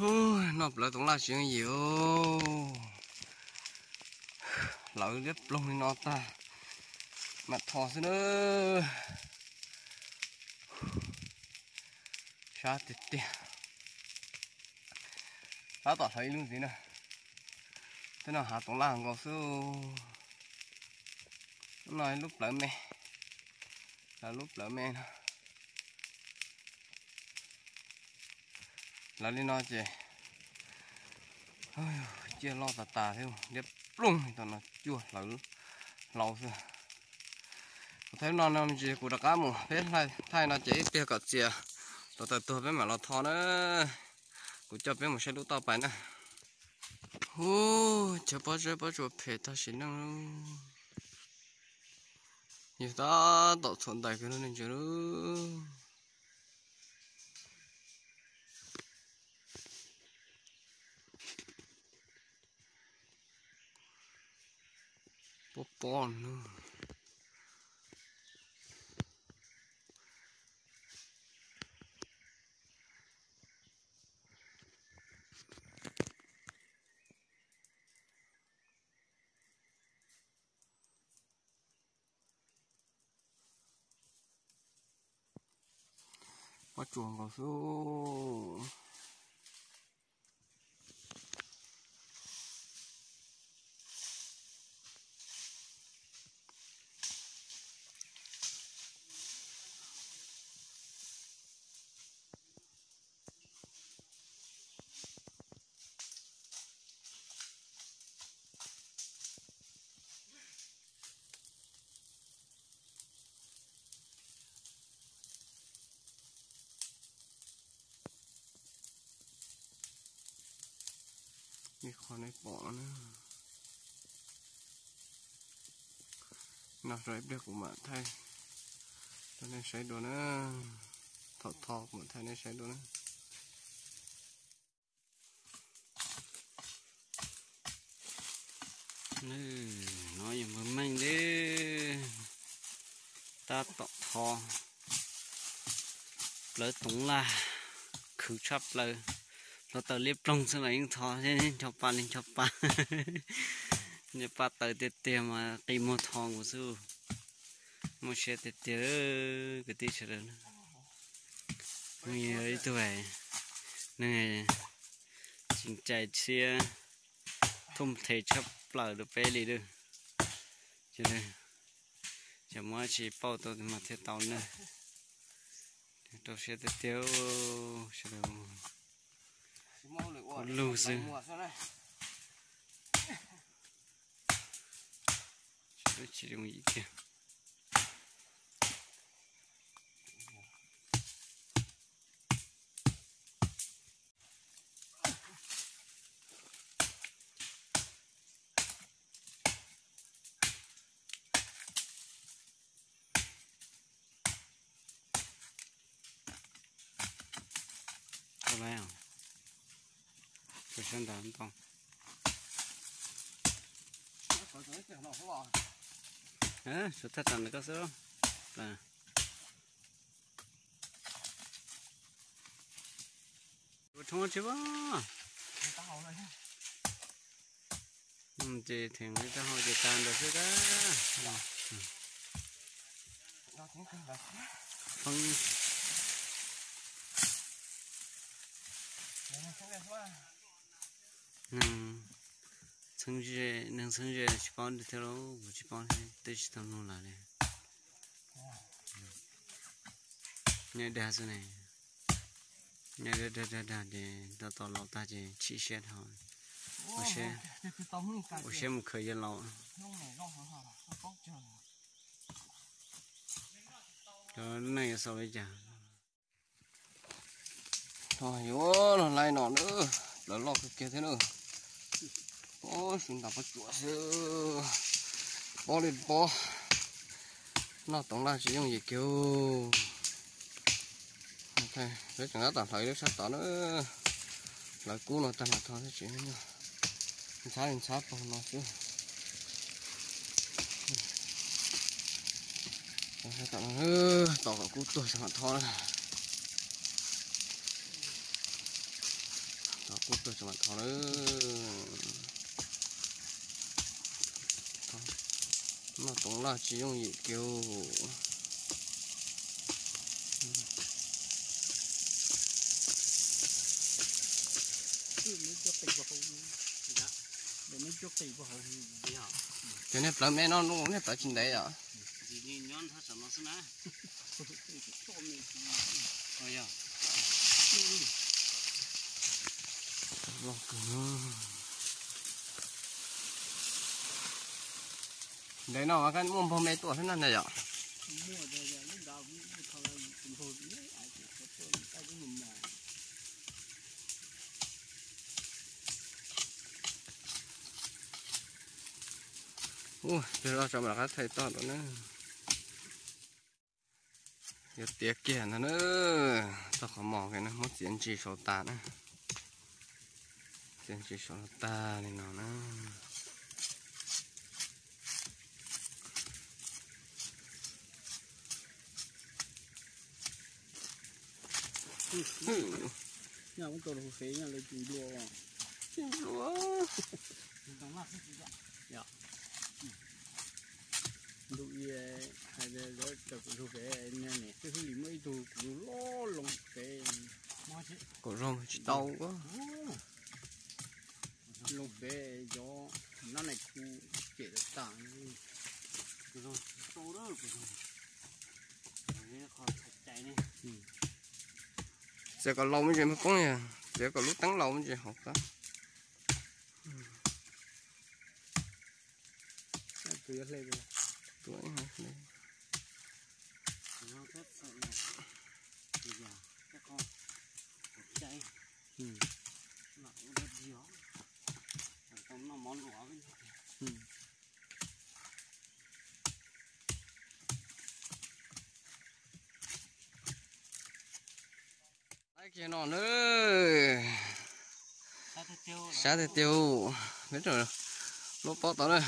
Ub, noj plawv toov laj tsis yooj yim. Hlawv liab ploog li no tag mam tho xwb na. Sab tiag tiag. Tab tom hlawv ib lub ntxiv na. Tej no hav toov laj nkaus xwb. Lub no ib lub plawv me, lub plawv me no. Lawv li no ces ciaj loj tas tas thiab, liab ploog li tau no cuag hlawv hlau xwb. Kuv thaij lub no no me ntsis kuv rov qab mus, peb thaij no ces ib pliag kom txias rau taws tuag peb mam los tho na. Kuv coj peb mus saib lub toj pais na. Ub, cov pob zeb pob tsuas phem tag sim neej. Yus tab tom txhuam ntais kiag lub neej ntsia lub. Pob pob no. Pob tsuas nkaus xwb. Ib qho nej pom no na. No rau ib pliag kuv mam thaij rau nej saib dua na. Thaum tho kuv mam thaij nej saib dua na. No yog npawg Meej li, tab tom tho plawv toov laj, khwv tshaj plaws. Hluav taws liab ploog xwb los yeej tho, ncho pa li ncho pa. Ncho pa taws tiag tiag mas qi muag tho nkaus xwb. Muaj siab tiag tiag kwv tij sawv daws. Nws yog ib tug neeg tseem cai thiab thom them tshaj plaws rau peb li lawm. Ces muab tsis pauj tau mas thiaj tau ne. Rau siab tiag tiag sawv daws. Ua lug xwb. Tsis zoo ib tiag. Sawv thaj tsam ntawm koj xwb. Ua tshoob tsis pom. Ces theem li taub hau ces tag ntawd xwb kab. Pheeb. Neeg txheeb ze, neeg txheeb ze tsis paub thiab lauj, kuv tsis paub thiab, twb tsis tau nug lawv li. Nyob dag xwb ne, nyob dag dag dag ces tab tom laus tag ces chim siab dhau, ua siab mus khaws yawg laus. Cov neeg yuav xaus li cas. Yuav los laij no na, plawv loj kawg kiag thiab na. Pob su ntas pob tsuas xwb, pob li pob. Noj toov laj tsis yooj yim kiag. Peb tseem tab tom hlawv lub sab tod na, hlawv kub no tag mam tho thiab tsis ntxhab li ntxhab pag no xwb. Tom kom kub tuag tag mam tho na. Kuj tuag tso mam thov na. Noj toov laj tsis yooj yim kiag. Ces nej plawv me no, nej plawv tsis ntev os. Ntev no mas koj muaj npog me tuaj thiab na yom. Ua, los tso mam rov qab thaij toj rau na. Yuav tiav kiag ntag na. Txoj qhov mos muab txiav ntsis saum tas na. Txiav ntsis saum tas li no na. Nyaj muab tau rau hauv fev nyaj lawv tsis nplua. Tsis nplua. Ntu i hais tias lawv raws kuv zog pem, niag niam xib hwb Lis muaj ib tug kuv zog loj loo pem. Kuv zog tsis tau. Loo pem cov nab nais khu cem lawv tas. Txiav kom laus me ntsis mas poob, txiav kom lub teeb laus me ntsis hauv qab. Laib kiag no na. Sab tiag tiag, peb lub pob tod na.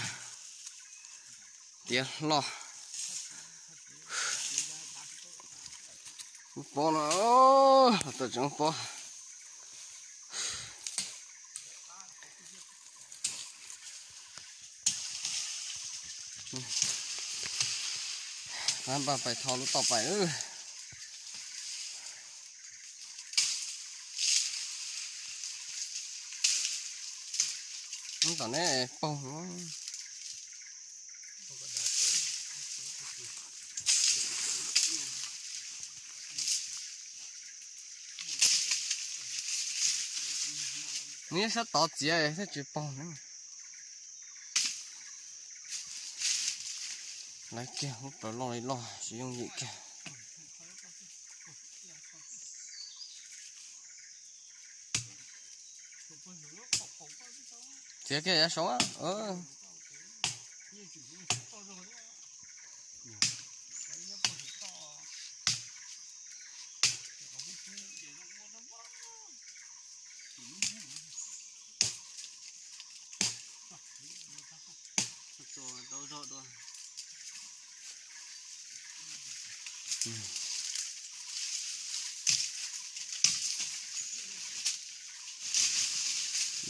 Tiav hlo. Lub pob no, los tau tseem lub pob. Npaj pais tho lub toj pais. Tom neb paug. Nws sab tod txiav thiaj tsis paug ne. Laiv kiag lub plawv loj li loj tsis yooj yim kiag. Txiav kiag yav saud.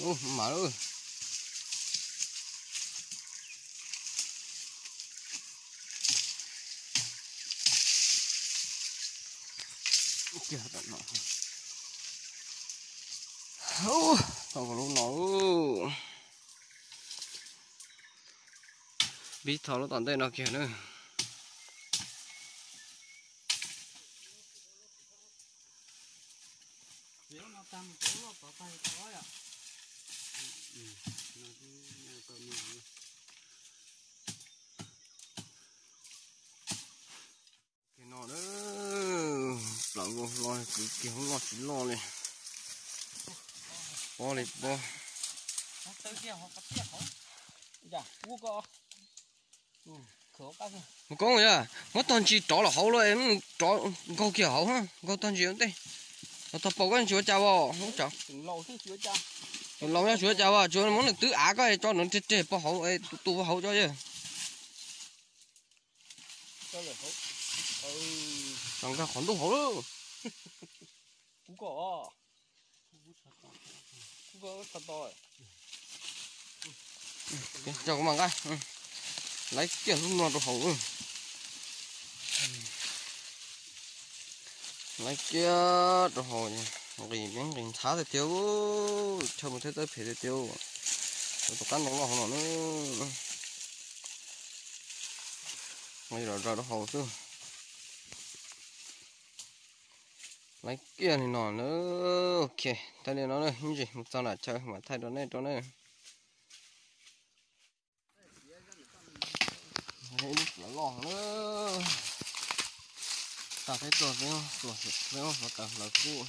Ub, mas lawm. Tau lub no. Pib tho lub tom ntej no kiag na. Kiag no, plaws nkaus hlo kwv kiag hoob loj tsis loj li. Pob li pob. Mus koob yog muab tog ntsis rov los hauv lawm, rov nkaug kiag hauv, nkaug tog ntsis ua ntej. Los tog paus koj tsis ua cas as, laus yog tsis ua cas as, tsuas muab nws twb av koj tso nws reg reg pov hauv, tu hauv tso yog. Tso nkag qhov ntuj hauv lawm. Coj kuv mam nqa. Laiv kiag lub no rau hauv. Laiv kiag rau hauv, nqis nqis ntxhab tiag tiag, chaw mus thiab tawb phem tiag tiag. Tus qab ntoo loj hauv no na. Nqis zom zaws rau hauv xwb. Laiv kiag li no na. Ok, thaij li no na, ib ntsis mus txog nram chaw mam thaij rau nej rau na. Ib lub plawv loj na. Tag peb tuaj peb, peb xov tawm hlawv kub.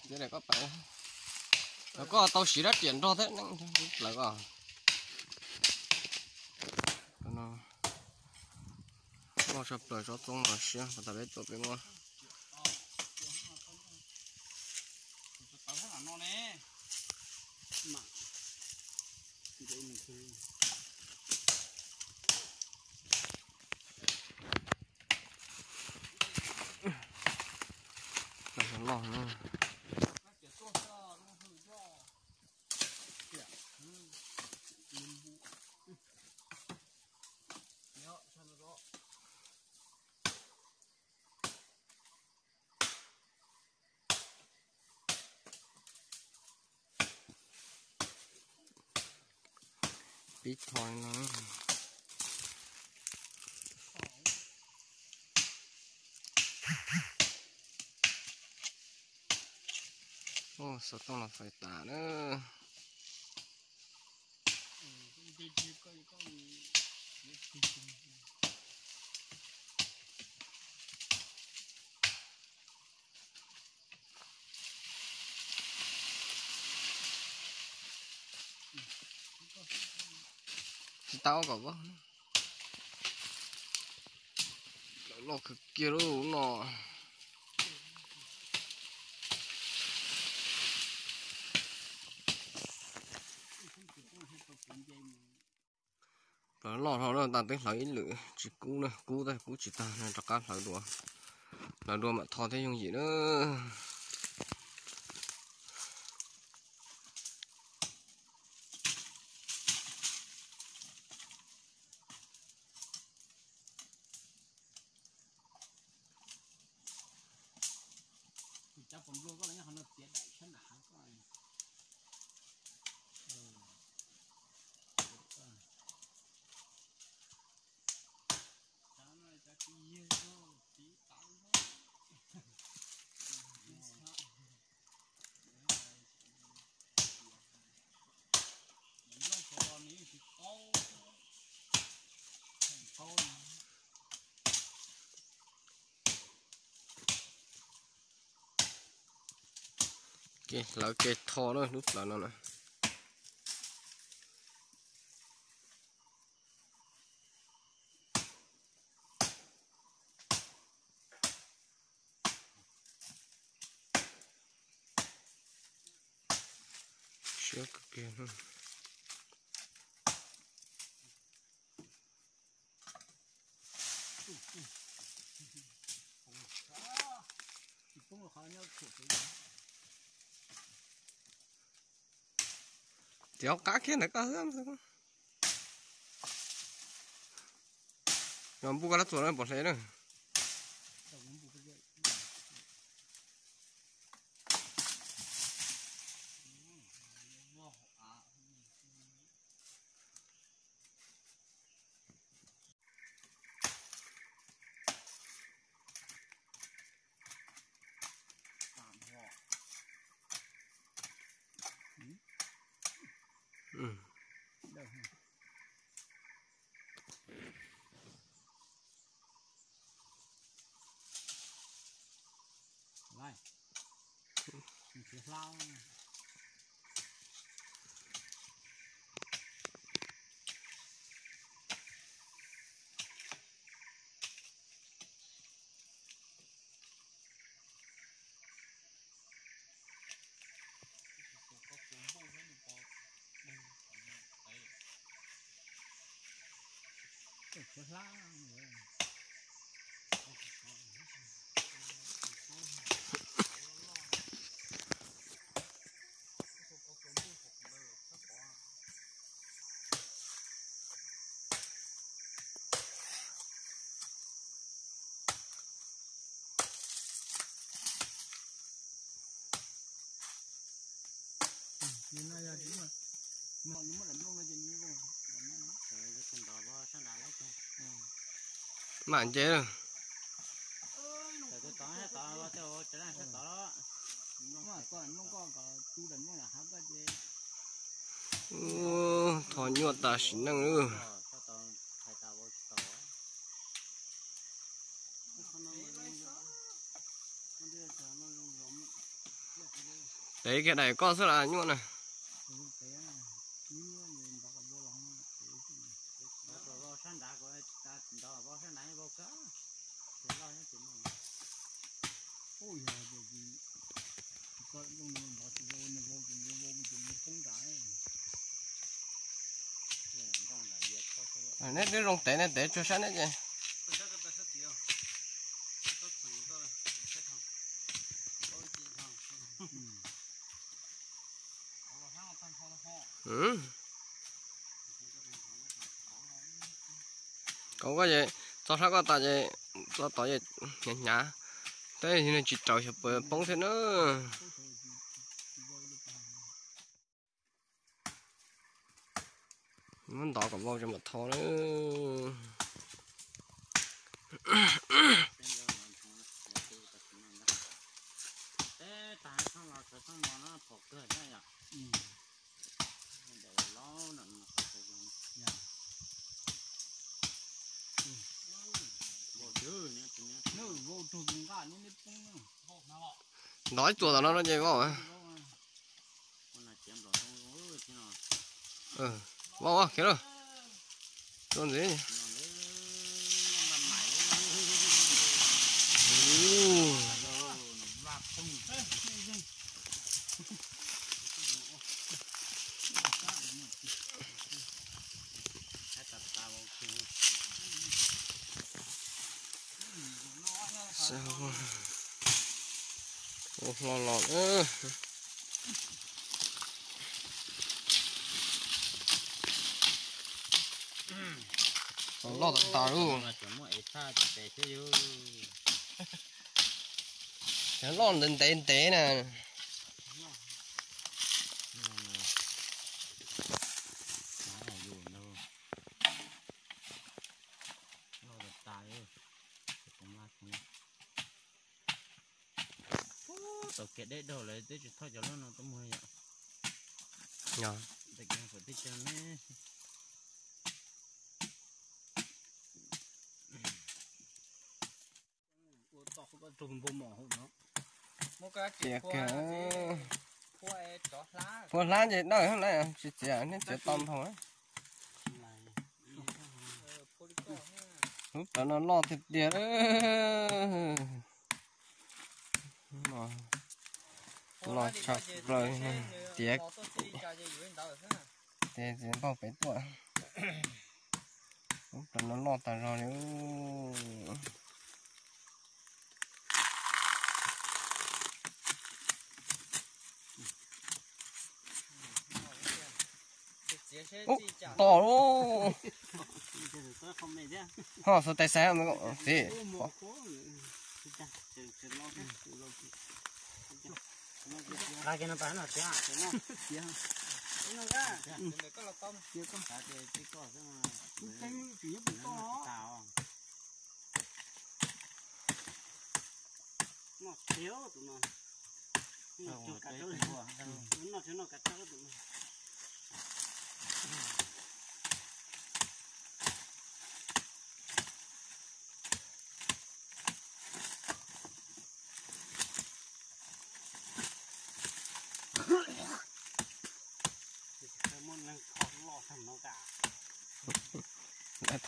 Tias koj pais, koj tau siv rab riam nrog thiab lub plawv ko. Loj tshaj plaws tsob txoob no siab, tag peb tuaj peb muab. Loj na. Pib tho li no. Xov tooj los fais tas na. Tsis tau kom vau. Loj kawg kiag lub no. Plawv loj hlo na, tag twb hlawv ib lwm tsis kub na, kub tab kub tsis tag, rov qab hlawv dua, hlawv dua mam tho thiab yooj yim na. Kev hlawv kev tho na, lub plawv no na. Siab kawg kiag. Tias qab kiag ntawd koj hwb. Yog npuj koj lab txuas no pom hle na. Mam nce lawm. Ub, tho nyuaj tas sim neej lawm. Tev kiag daim koj xwb las nyuaj na. Neb twb zoo tev ne, tev tsuag sab neb ces. Kauv koj ces txog sab koj tas ces txog tod ces hnyav hnyav, tab sis nws tsis raus xyov puas poob thiab na. Muab ntov kom vau tso mam tho na. Ntov ib txuas tom no no ces vau. Vau khiav lauj. Tua ntxiv. Ua hlo los. Loj tas tas lawm. Cov loj ntev ntev ntev na. Tau kev deb dhau lawm twb tsis thauj cov loj no tuaj muag yom. Yog. Tau kev puas tij tsa me. Ua tau koj rau npua mom hauv no. Tias kiag. Phua hlab ces dawj na, tsis txiav, neb txiav tau ntau. Lub plawv no loj tiag tiag. Loj tshaj plaws, tiav, tiav txiv npaug pem tuaj. Lub plawv no loj tas zog li. Ub, to lawm. Ho xuas tais xaiv txiv.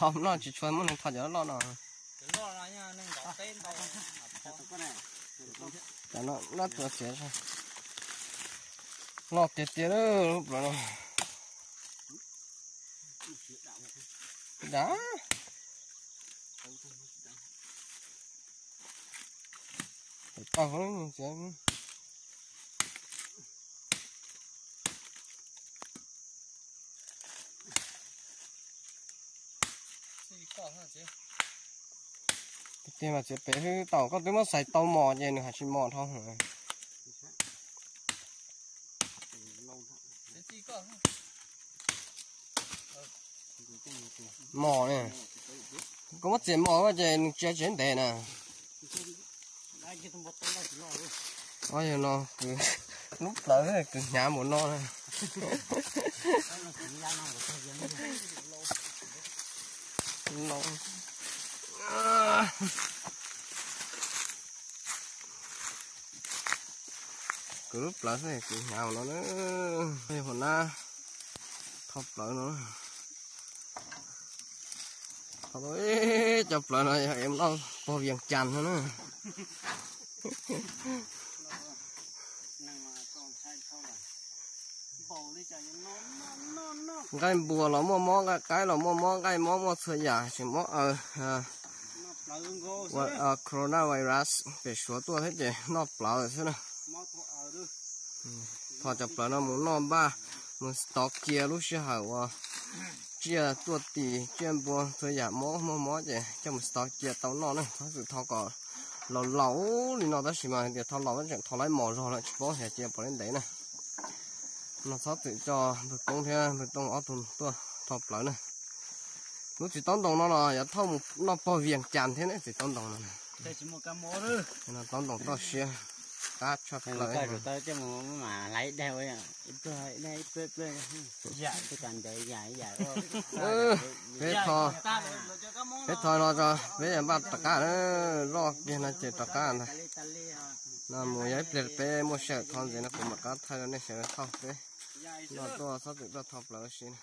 Tho no tsis tshua muaj neeg tho cov loj no. Cov no loj tuaj txiav. Loj tiag tiag lub plawv no. Dav. Tau txiav. Tiag mas txiav pem xwb, tau koj twb muab xais tau mos ces nws hais tsis mos dhau. Mos ne, koj muab txiav mos ces nws tsia tsev ntev na. Yog no, lub plawv kwv hnyav mus no na. Kwv lub plawv xwb kwv hnyav mus no na. Hauv na, thau plawv no. Thau cov plawv no yog es noj pog Vias Cas no na. Nqaij npua los muaj mob, nqaij qaib los muaj mob, nqaij mob muaj txhua yam, tsis mob aws. Ua coronavirus pem Suav tuaj thiab ces noj plawv xwb na. Thau cov plawv no mus noj npaj, mus stov cia lub sij hawm uas tsiaj tuaj tis, tsiaj npua txhua yam mob muaj mob ces coj mus stov cia tau noj na. Txhob txwm thau kom laus laus li no tab sis mas tias thau laus tseem thau laib mos zog lawm tsis paub hais cia puas li ntev na. No txhob txwm coj npawg Koob thiab npawg Tooj ob tug tuaj thau plawv na. Lub txiv taub ntoo no los yuav thauj mus noj pog Vias Cas thiab ne, txiv taub ntoo no. Taub ntoo toj siab, qab tshaj plaws. Peb tho, peb tho no, peb npaj rov qab, loj kiag no ces rov qab ntag. No mus yog ib pliag peb muaj sij hawm tho ntxiv no kuv mam rov qab thaij rau nej sawv daws thauj peb. No tuaj txhob txwm tuaj thau plaws ua si na.